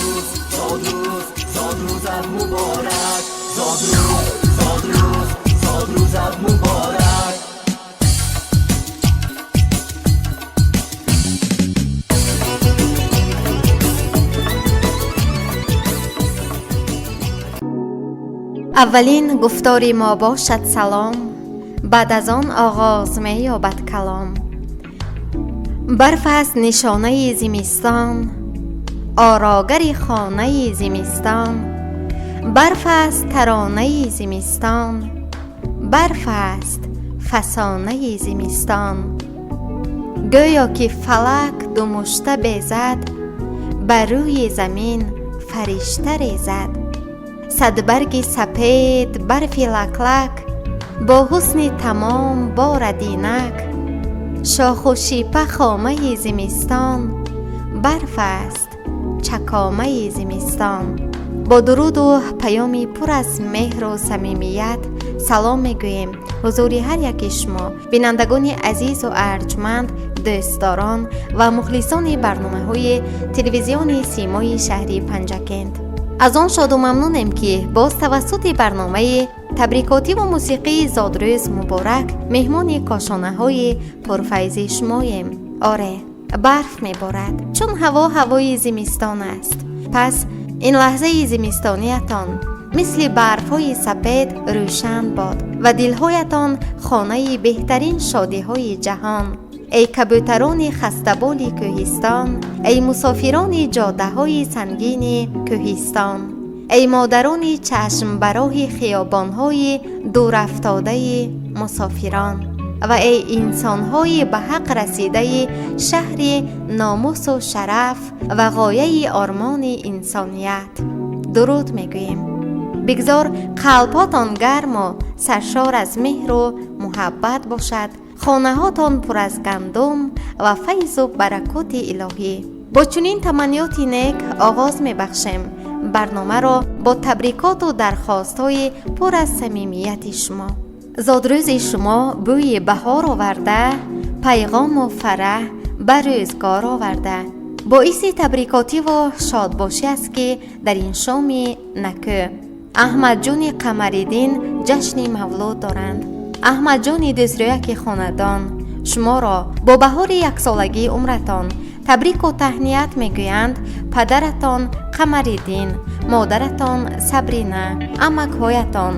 Зодрӯз, зодрӯз, зодрӯзат муборак. Зодрӯз, зодрӯз, зодрӯзат муборак. Аввалин гуфтори мо бошад салом, баъд аз он оғоз меёбад калом. Барф аст нишонаи зимистон, орогари хонаи зимистон. Барф аст таронаи зимистон, барф аст фасонаи зимистон. Гӯё ки фалак думушта безад, ба рӯи замин фаришта резад. Садбарги сапед, барфи лаклак, бо ҳусни тамом борадинак. Шоху шипа хомаи зимистон, барф аст чакомаи зимистон. Бо дуруду паёми пур аз меҳру самимият салом мегӯем ҳузури ҳар яки шумо, бинандагони азизу арҷманд, дӯстдорон ва мухлисони барномаҳои телевизиони Симои шаҳри Панҷакент. Аз он шоду мамнунем, ки боз тавассути барномаи табрикотиву мусиқии «Зодрӯз муборак» меҳмони кошонаҳои пурфайзи шумоем. Оре, барф меборад, чун ҳаво ҳавои зимистон аст. Пас ин лаҳзаи зимистониятон мисли барфҳои сапед рӯшан бод ва дилҳоятон хонаи беҳтарин шодиҳои ҷаҳон. Эй кабӯтарони хастаболи кӯҳистон, эй мусофирони ҷодаҳои сангини кӯҳистон, эй модарони чашмбароҳи хиёбонҳои дурафтодаи мусофирон ва эй инсонҳои ба ҳақ расидаи шаҳри номусу шараф ва ғояи ормони инсоният, дуруд мегӯем. Бигзор қалбҳотон гарму саршор аз меҳру муҳаббат бошад, хонаҳотон пур аз гандум ва файзу баракоти илоҳӣ. Бо чунин таманниёти нек оғоз мебахшем барномаро бо табрикоту дархостҳои пур аз самимияти шумо. Зодрӯзи шумо бӯи баҳор оварда, пайғому фараҳ ба рӯзгор оварда. Боиси табрикотиву шодбошӣ аст, ки дар ин шоми накӯ Аҳмадҷони Қамариддин ҷашни мавлуд доранд. Аҳмадҷони дӯстрӯяки хонадон, шуморо бо баҳори яксолагии умратон табрику таҳният мегӯянд падаратон Қамариддин, модаратон Сабрина, амакҳоятон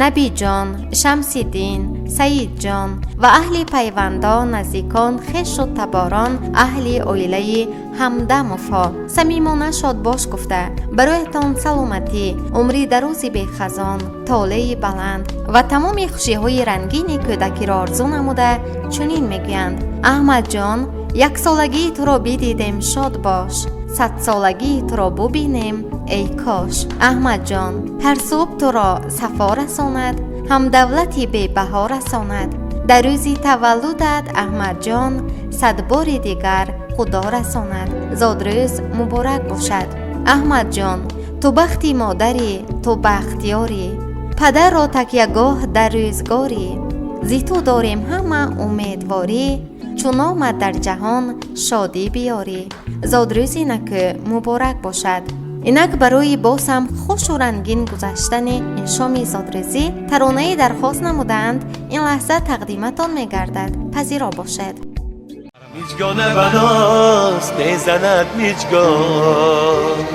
Набиҷон, Шамсиддин, Саидҷон ва аҳли пайвандон, наздикон, хешу таборон, аҳли оилаи Ҳамдамовҳо. Самимона шодбош гуфта, бароятон саломатӣ, умри дарози бехазон, толеи баланд ва тамоми хушиҳои рангини кӯдакиро орзу намуда, чунин мегӯянд: Аҳмадҷон, яксолагии туро бидидем, шод бош, садсолагии туро бубинем, эй кош. Аҳмадҷон, ҳар субҳ туро сафо расонад, ҳам давлати бебаҳо расонад. Дар рӯзи таваллудат, Аҳмадҷон, садбори дигар Худо расонад. Зодрӯз муборак бошад. Аҳмадҷон, ту бахти модарӣ, ту бахтиёрӣ, падарро такягоҳ дар рӯзгорӣ. Зи ту дорем ҳама умедворӣ, чун омад дар ҷаҳон шодӣ биёрӣ. Зодрӯзи накӯ муборак бошад. Инак барои боз ҳам хушу рангин гузаштани ин шоми зодрӯзӣ таронаи дархост намудаанд, ин лаҳза тақдиматон мегардад. Пазиро бошед. Мижгона баност мезанад мижгон,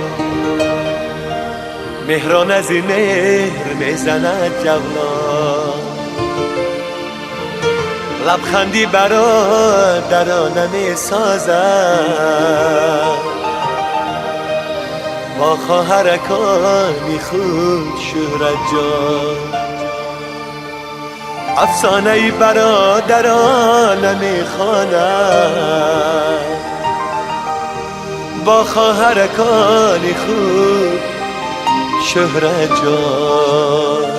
меҳрон аз ин меҳр мезанад ҷавлон. Лабханди бародарона месозад, бо хоҳаракони худ шӯҳрат ҷон. Афсонаи бародарона мехонад, бо хоҳаракони худ шӯҳрат ҷон.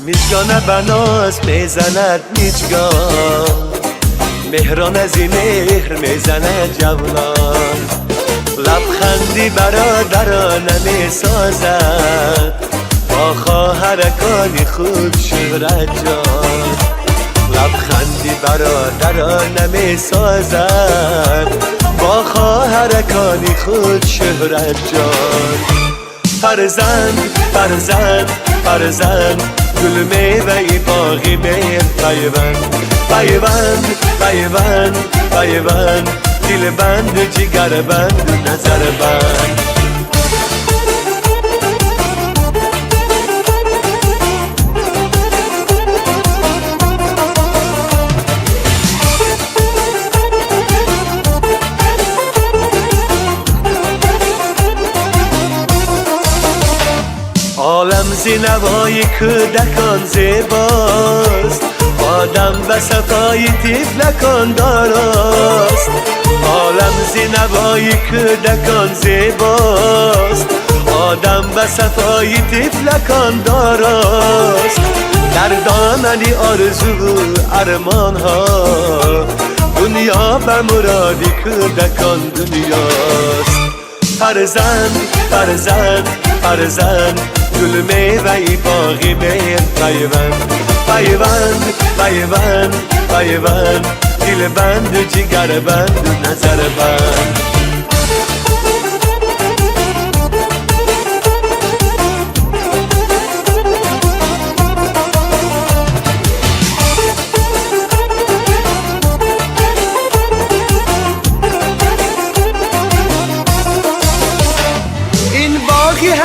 Мижгона баноз мезанад мижгон, меҳрон аз ин меҳр мезанад ҷавлон. Лабханди бародарона месозад, бо خواهرکان خوب شهرت جان. لبخندی برادران نمی سازد با خواهرکان خود شهرت جان. فرزند فرزند فرزند، گل میوه باغ مهر پیوند پیوند پیوند پیوند، دل بند جگر بند نظر بند. عالم ز نوای کودکان زیباست، آدم به صفای طفلکان داراست. عالم ز نوای کودکان زیباست، آدم به صفای طفلکان داراست. در دامن آرزو و ارمان ها، دنیا به مراد کودکان دنیاست. فرزند فرزند فرزند، گل میوه باغ مهر پیوند پیوند پیوند پیوند، دل بند جگر بند نظر بند.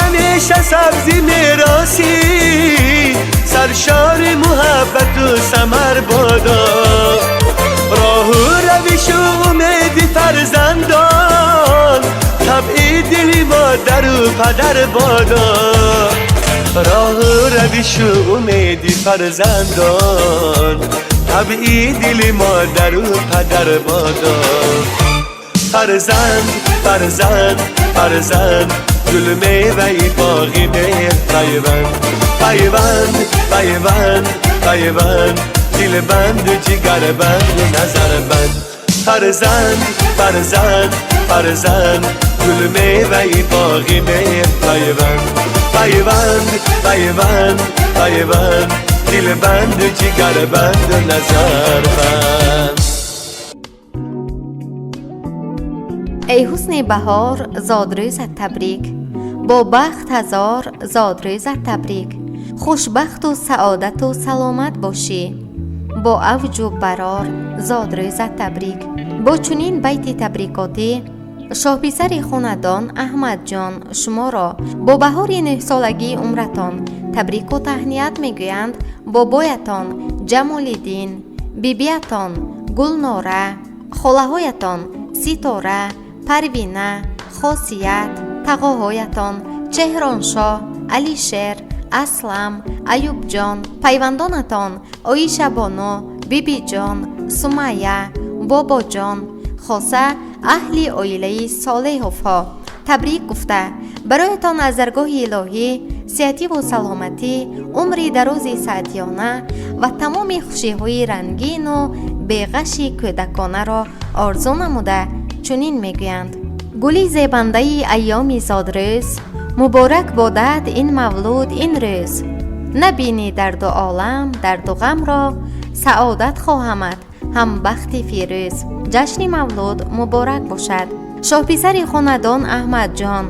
همیشه سبزی میراسی، سرشار محبت و ثمر بادا. راه و روش و امید فرزندان، طبع دل مادر و پدر بادا. راه و روش و امید فرزندان، طبع دل مادر و پدر بادا. فرزند فرزند فرزند، گل میوه باغ مهر پیوند پیوند پیوند پیوند، دل بند جگر بند نظر بند. فرزند فرزند فرزند، گل میوه باغ مهر پیوند پیوند پیوند پیوند، دل بند جگر بند نظر بند. ای حسن بهار زادروزت تبریک، با بخت هزار زادروزت تبریک. خوشبخت و سعادت و سلامت باشی، با اوج و برار زادروزت تبریک. با چنین بیت تبریکاتی شاهپسر خاندان احمدجان شما را با بهار 9 سالگی عمرتان تبریک و تهنیت میگویند. بابایتان جمالدین، بیبیتان گلناره، خاله‌هایتان ستاره، پروینه، خاصیت، تقاهایتان چهرانشاه، علیشیر، اسلم، ایوب جان، پیوندانتان آیشه بانو، بیبی جان، سمیه، بابا جان، خاصه اهل عائله صالحوفها تبریک گفته برایتان از درگاه الهی صحتی و سلامتی، عمری دراز سعدیانه و تمام خوشی‌های رنگین و بی‌غش کودکانه را آرزو نموده چنین میگویند: گلی زیبنده ایام زادروز، مبارک بادد این مولود این روز. نبینی در دو عالم درد و غم را، سعادت خواهمت هم بخت فیروز. جشن مولود مبارک باشد. شاهپسر خاندان احمد جان،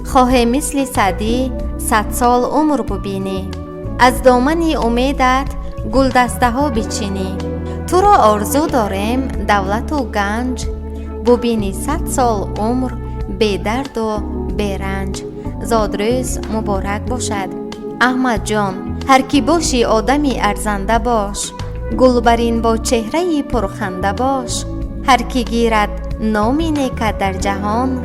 خواه مثل سعدی 100 سال عمر ببینی، از دامن امیدت گلدسته ها بچینی. تو را آرزو داریم دولت و گنج، ببینی 100 سال عمر بی درد و بی رنج. زادروز مبارک باشد. احمد جان، هر کی باشی آدمی ارزنده باش، گلبرین با چهره پرخنده باش. هر کی گیرد نامی نیکت در جهان،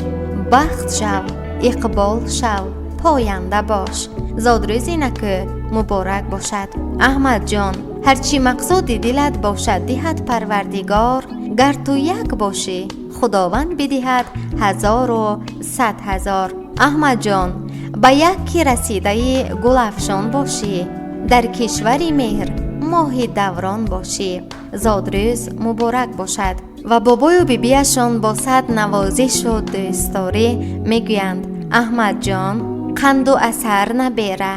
بخت شو، اقبال شو، پاینده باش. زادروزی نکو مبارک باشد. احمد جان، هرچی مقصود دلت باشد دهد پروردگار، گر تو یک باشی خداوند بدهد 1100,000. احمد جان، به یکی رسیده گل افشان باشی، در کشور مهر ماه دوران باشی. زادروز مبارک باشد. و بابای و بیبیشان با 100 نوازش و دوستداری میگویند: احمد جان، قند و اثر نبیره،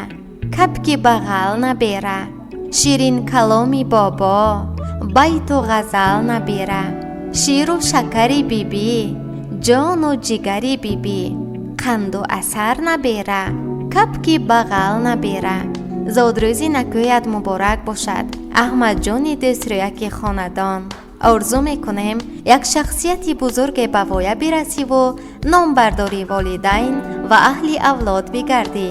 Кабки бағал набера, ширинкаломи бобо, байту ғазал набера, ширу шакари бибӣ, ҷону ҷигари бибӣ, қанду асар набера, кабки бағал набера. Зодрӯзи накӯят муборак бошад, Аҳмадҷони дӯстрӯяки хонадон. Орзу мекунем, як шахсияти бузурге ба воя бирасиву номбардори волидайн ва аҳли авлод бигардӣ.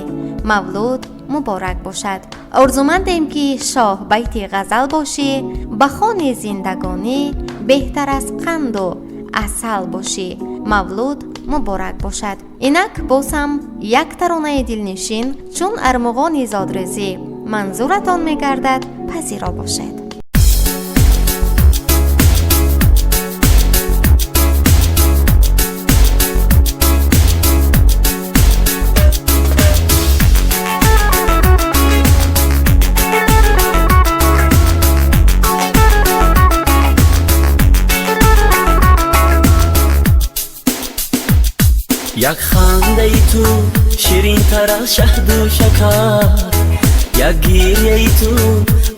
Мавлуд муборак бошад. Орзумандем, ки шоҳ байти ғазал бошӣ, ба хони зиндагонӣ беҳтар аз қанду асал бошӣ. Мавлуд муборак бошад. Инак боз ҳам як таронаи дилнишин чун армуғони зодрӯзӣ манзуратон мегардад, пазиро бошед. Як хандаи ту ширинтар аз шаҳду шакар, як гирьяи ту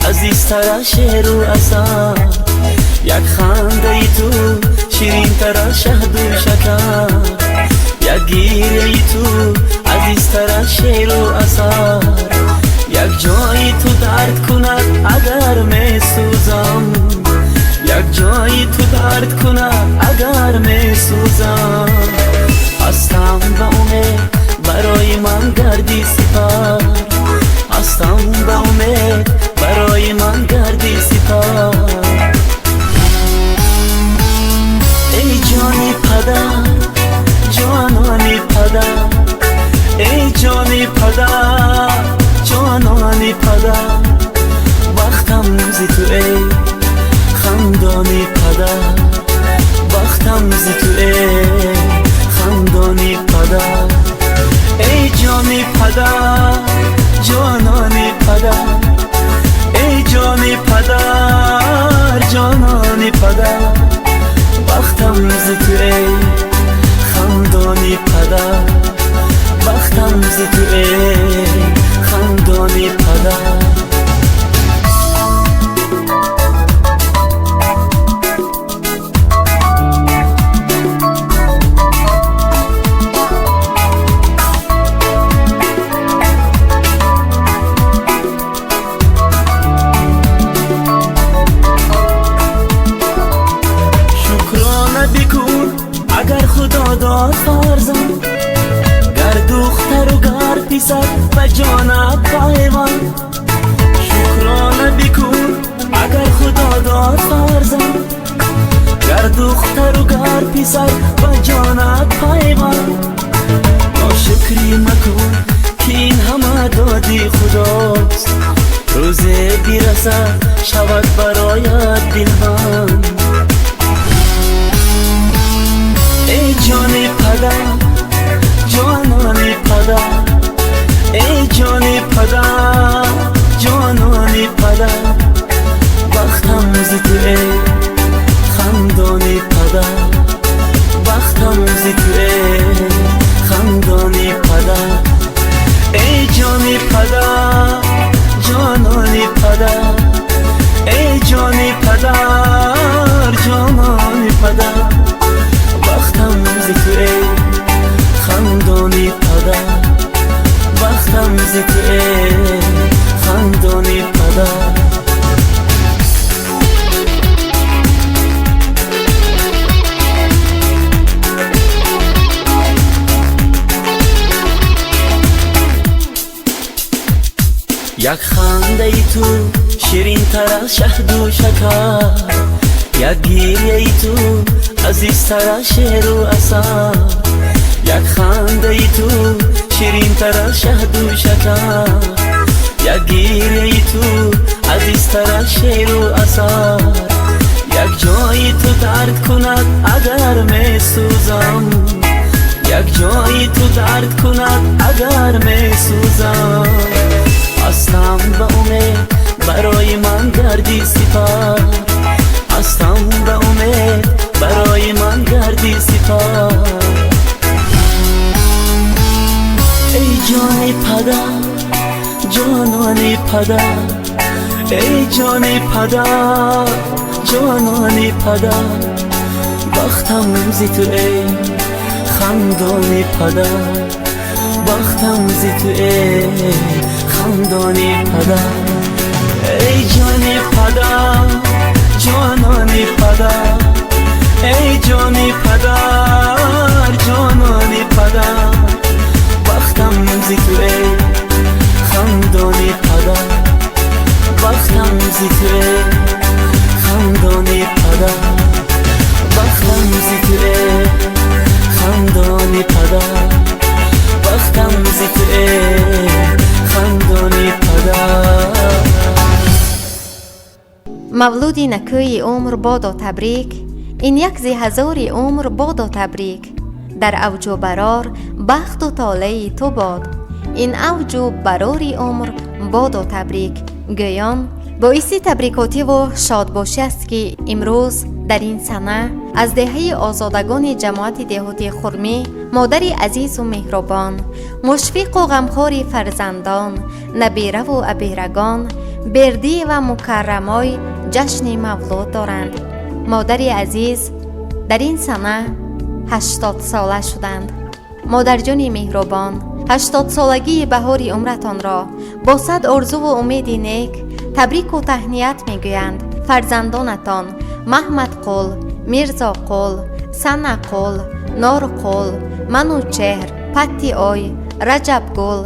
азизтар аз шеру асал. Як хандаи ту ширинтар аз шаҳду шакар, як гирьяи ту азизтар аз шеру асал. Як ҷои ту дард кунад агар, месӯзам, як ҷои ту дард кунад агар, месӯзам. Ҳастам ба умед, барои ман гарди сипар, ҳастам ба умед, барои ман гарди сипар. Эй ҷони падар, ҷонони падар, эй ҷони падар, ҷонони падар, бахтам зи ту, эй хандони падар, бахтам зи ту, эй хандони падар. Эй ҷони падар, ҷонони падар, эй ҷони падар, ҷонони падар, бахтам зи ту, эй хандони падар, бахтам зи ту, эй хандони падар. Шукрона бикун, агар Худо дод фарзанд, гар духтару гар писар, ба ҷонат пайванд. Шукрона бикун, агар Худо дод фарзанд, гар духтару гар писар, ба ҷонат пайванд. Ношукрӣ макун, ки ин ҳама доди Худост, рӯзе бирасад, шавад бароят дилбанд. Эй ҷони падар, ҷонони падар, эй ҷони падар, ҷонони падар, бахтам зи ту, эй хандони падар, бахтам зи ту, эй хандони падар. Эй ҷони падар, ҷонони падар, эй ҷони падар, ҷонони падар, бахтам зи ту, эй хандони падар, бахтам зи ту, эй хандони падар. Як хандаи ту ширинтар аз шаҳду шакар, як гирьяи ту азизтар аз шеру асал. Як хандаи ту ширинтар аз шаҳду шакар, як гирьяи ту азизтар аз шеру асал. Як ҷои ту дард кунад агар, месӯзам, як ҷои ту дард кунад агар, месӯзам. Ҳастам ба умед, барои ман гарди сипар, ҳастам ба умед, барои ман гарди сипар. Эй ҷони падар, Ҷонони падар, эй ҷони падар, ҷонони падар, бахтам зи ту эй хандони падар, бахтам зи ту эй хандони падар. Эй ҷони падар, ҷонони падар, эй ҷони падар, ҷонони падар, бахтам зи ту эй хандони падар, бахтам зи ту эй хандони падар, бахтам зи ту эй хандони падар, бахтам зи ту эй хандони падар. Мавлуди накӯи умр бодо табрик, ин як зи ҳазори умр бодо табрик. Дар авҷу барор бахту толеи ту бод, ин авҷу барори умр бодо табрик. Гӯён боиси табрикотиву шодбошӣ аст, ки имрӯз дар ин сана аз деҳаи озодагони ҷамоати деҳоти Хурмӣ модари азизу меҳрубон, мушфиқу ғамхори фарзандон, набираву абирагон Бердӣ ва Мукаррамой ҷашни мавлуд доранд. Модари азиз дар ин сана 80-сола шуданд. Модарҷони меҳрубон, 80-солагии баҳори умратонро бо сад орзуву умеди нек табрику таҳният мегӯянд фарзандонатон Маҳмадқул, Мирзоқул, Санақул, Норқул, Манучеҳр, Паттиой, Раҷабгул,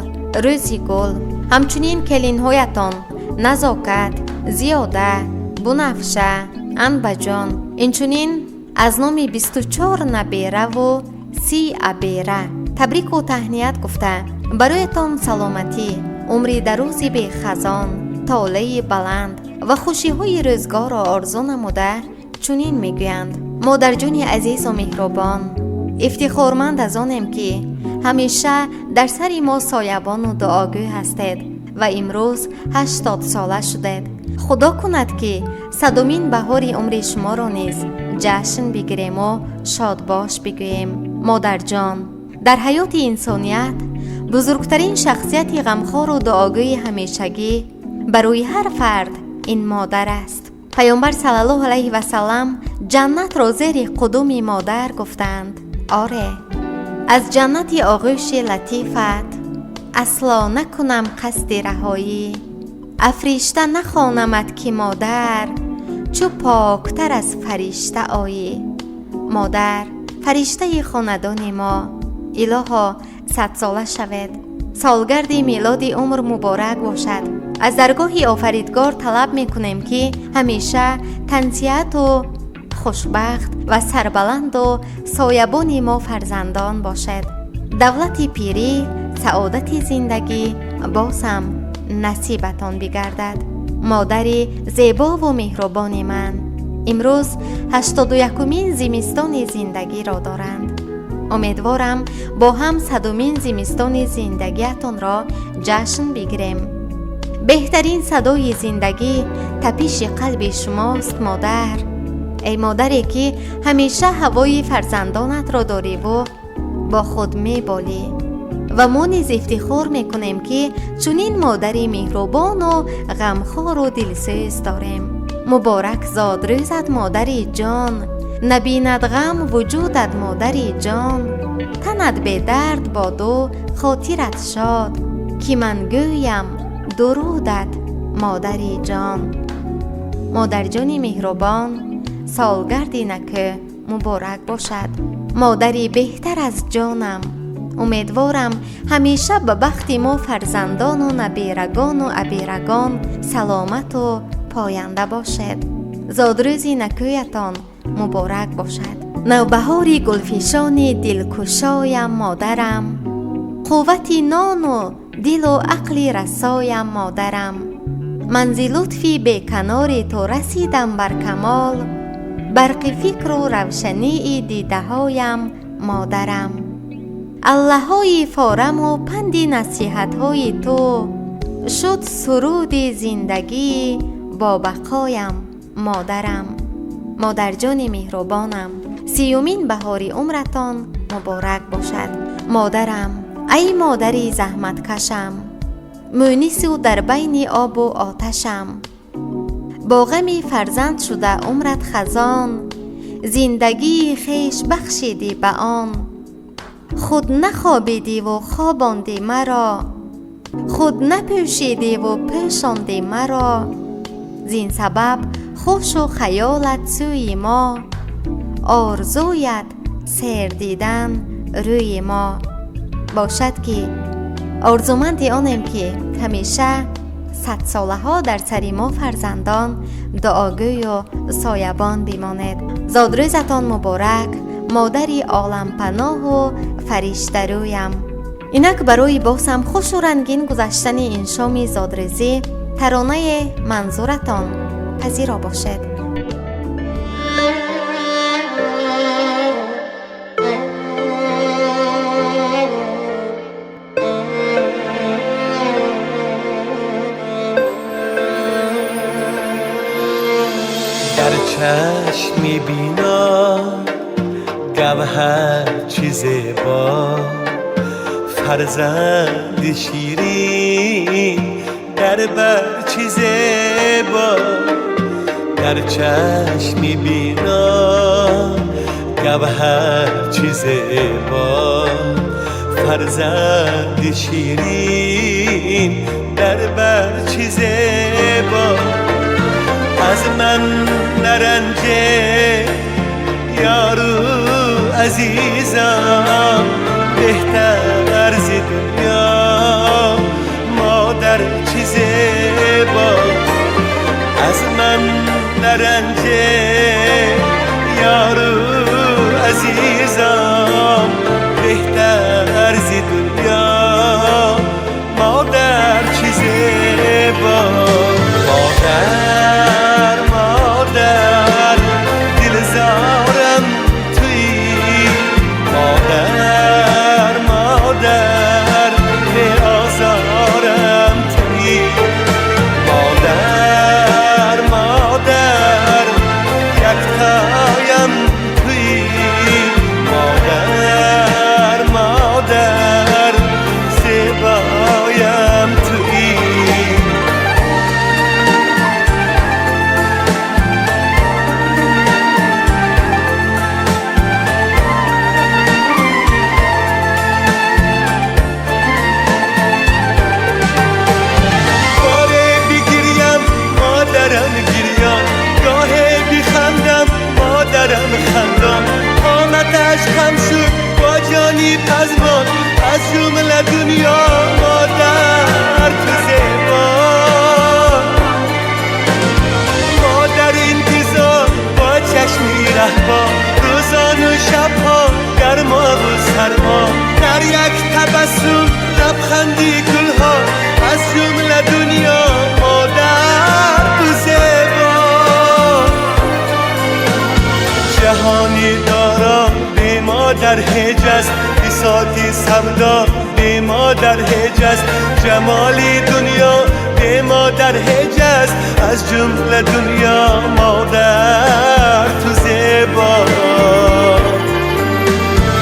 Рӯзигул, ҳамчунин келинҳоятон Назокат, Зиёда, Бунафша, Анбаҷон, инчунин аз номи 24 набераву 30 абера табрику таҳният гуфта, бароятон саломатӣ, умри дарози бехазон, толеи баланд ва хушиҳои рӯзгорро орзу намуда чунин мегӯянд: модарҷони азизу меҳрубон, ифтихорманд аз онем, ки ҳамеша дар сари мо соябону дуогӯй ҳастед ва имрӯз 80-сола шудед. Худо кунад, ки садумин баҳори умри шуморо низ ҷашн бигирему шодбош бигӯем. Модарҷон, дар ҳаёти инсоният бузургтарин шахсияти ғамхору дуогӯи ҳамешагӣ барои ҳар фард ин модар аст. Паёмбар саллаллоҳу алайҳи васалам ҷаннатро зери қудуми модар гуфтанд. Оре, аз ҷаннати оғӯши латифат асло накунам қасди раҳоӣ, афришта нахонамад, ки модар чӯ поктар аз фаришта оӣ. Модар, фариштаи хонадони мо, илоҳо, 100-сола шавед. Солгарди милоди умр муборак бошад. Аз даргоҳи офаридгор талаб мекунем, ки ҳамеша тансиҳату хушбахт ва сарбаланду соябони мо фарзандон бошед. Давлати пирӣ, саодати зиндагӣ бозам насибатон бигардад. Модари зебову меҳрубони ман имрӯз 81-умин зимистони зиндагиро доранд. Умедворам, бо ҳам садумин зимистони зиндагиатонро ҷашн бигирем. Беҳтарин садои зиндагӣ тапиши қалби шумост, модар. Эй модаре, ки ҳамеша ҳавои фарзандонатро дориву бо худ меболӣ, ва мо низ ифтихор мекунем, ки чунин модари меҳрубону ғамхору дилсӯз дорем. Муборак зодрӯзат, модари ҷон, набинад ғам вуҷудат, модари ҷон. Танат бедард боду хотират шод, ки ман гӯям дурудат, модари ҷон. Модарҷони меҳрубон, солгарди накӯ муборак бошад. Модари беҳтар аз ҷонам, умедворам, ҳамеша ба бахти мо фарзандону наберагону аберагон саломату поянда бошед. Зодрӯзи накӯятон муборак бошад. Навбаҳори гулфишони дилкушоям, модарам, қуввати нону дилу ақли расоям, модарам. Ман зи лутфи беканори ту расидам бар камол, барқи фикру равшании дидаҳоям, модарам. Аллаҳои фораму панди насиҳатҳои ту шуд суруди зиндагии бобақоям, модарам. Модарҷони меҳрубонам, 30-умин баҳори умратон муборак бошад. Модарам, ай модари заҳматкашам. Мӯнису дар байни обу оташам. Бо ғами фарзанд шуда умрат хазон, зиндагии хеш бахшидӣ ба он. Худ нахобидиву хобондӣ маро, худ напӯшидиву пӯшондӣ маро. Зин сабаб хушу хаёлат сӯи мо, орзуят сер дидан рӯи мо. Бошад, ки орзуманди онем, ки ҳамеша садсолаҳо дар сари мо фарзандон дуогӯю соябон бимонед. Зодрӯзатон муборак, модари олампаноҳу фариштарӯям. Инак, барои бозам хушу рангин гузаштани ин шоми зодрӯзӣ таронае манзуратон пазиро бошед. Дар чашми бино гавҳар чӣ зебо, фарзанди ширин дар бар чӣ зебо. Дар чашми бино гавҳар чӣ зебо, фарзанди ширин дар бар чӣ зебо. Аз ман наранҷе ёру азизам, беҳтар зи дунё модар чӣ зебо. Аз ман наранҷе ёру азизам, беҳтар зи дунё модар чӣ зебо. Модар, модар, дилзорам туӣ, модар, модар, беозорам туӣ. Модар, модар, яктоям туӣ, модар, модар, зебоям туӣ. Боре бигирям, модарам гирён, гоҳе бихандам, модарам хандон. Қоматаш хам шуд бо ҷони пазмон, аз ҷумла дунё модар ту зебо. Модар интизор бо чашми раҳбо, рӯзону шабҳо, гармову сармо. Дар як табассум лабханди гулҳо, аз ҷумла дунё модар ту зебо. Ҷаҳони доро бе модар ҳеҷ аст, бисоти савдо бе модар ҳеҷ аст, ҷамоли дунё бе модар ҳеҷ аст, аз ҷумла дунё модар ту зебо.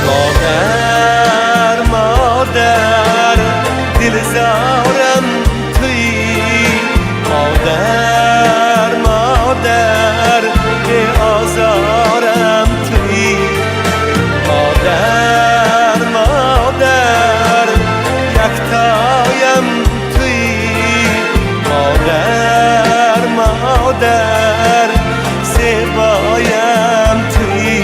Модар, модар, дилзорам туӣ, модар, модар, беозорам туӣ. Модар, модар, яктоям туӣ, модар, модар, зебоям туӣ.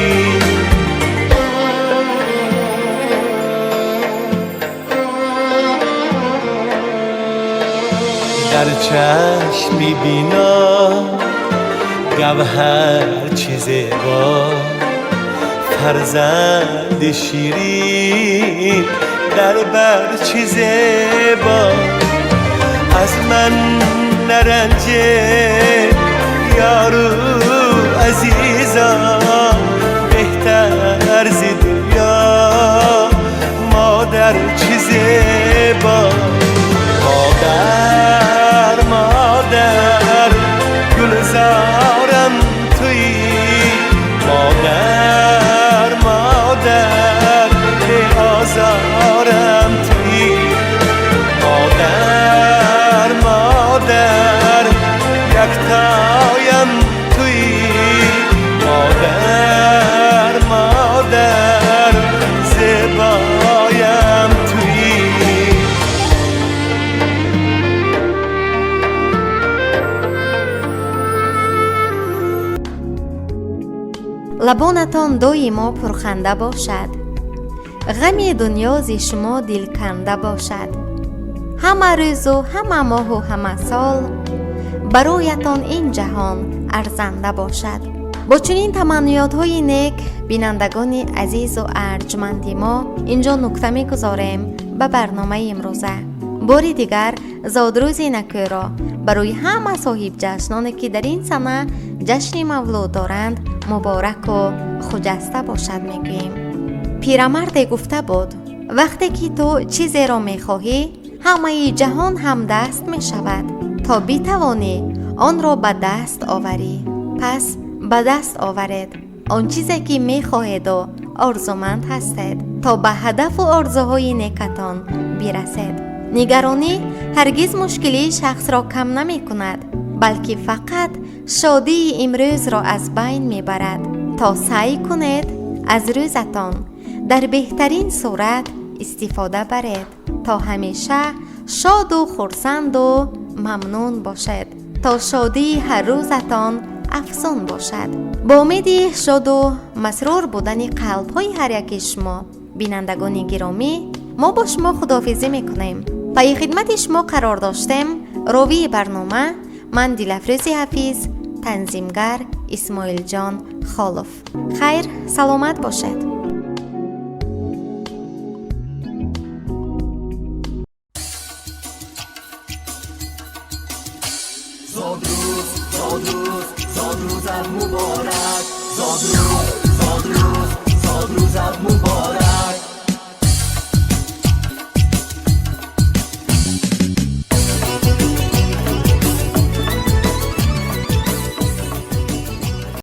Дар чашми бино гавҳар чӣ зебо, фарзанди ширин дар бар чӣ зебо. Аз ман наранҷе ёру азизам, беҳтар зи дунё модар чӣ зебо. Модар, модар, гулзорам туӣ, модар, модар, беозорам туӣ. Модар. Лабонатон доимо пурханда бошад, ғами дунё зи шумо дилканда бошад. Ҳама рӯзу ҳама моҳу ҳама сол бароятон ин ҷаҳон арзанда бошад. Бо чунин таманниётҳои нек, бинандагони азизу арҷманди мо, инҷо нукта мегузорем ба барномаи имрӯза. Бори дигар зодрӯзи накӯро барои ҳама соҳибҷашноне, ки дар ин сана ҷашни мавлуд доранд, мубораку хуҷаста бошад мегӯем. Пирамарде гуфта буд: вақте ки ту чизеро мехоҳӣ, ҳамаи ҷаҳон ҳамдаст мешавад, то битавонӣ онро ба даст оварӣ. Пас ба даст оваред он чизе, ки мехоҳеду орзуманд ҳастед, то ба ҳадафу орзуҳои некатон бирасед. Нигаронӣ ҳаргиз мушкилии шахсро кам намекунад, балки фақат шодии имрӯзро аз байн мебарад. То саъй кунед аз рӯзатон дар беҳтарин сурат истифода баред, то ҳамеша шоду хурсанду мамнун бошед, то шодии ҳаррӯзатон афзун бошад. Бо умеди шоду масрур будани қалбҳои ҳар яки шумо, бинандагони гиромӣ, мо бо шумо худоҳофизӣ мекунем. Пайи хидмати шумо қарор доштем ровии барнома ман, Дилафрӯзи Ҳафиз, танзимгар Исмоилҷон Холов. Хайр, саломат бошед. Зодрӯз, зодрӯз, зодрӯзат муборак! Зодрӯз, зодрӯз, зодрӯзат.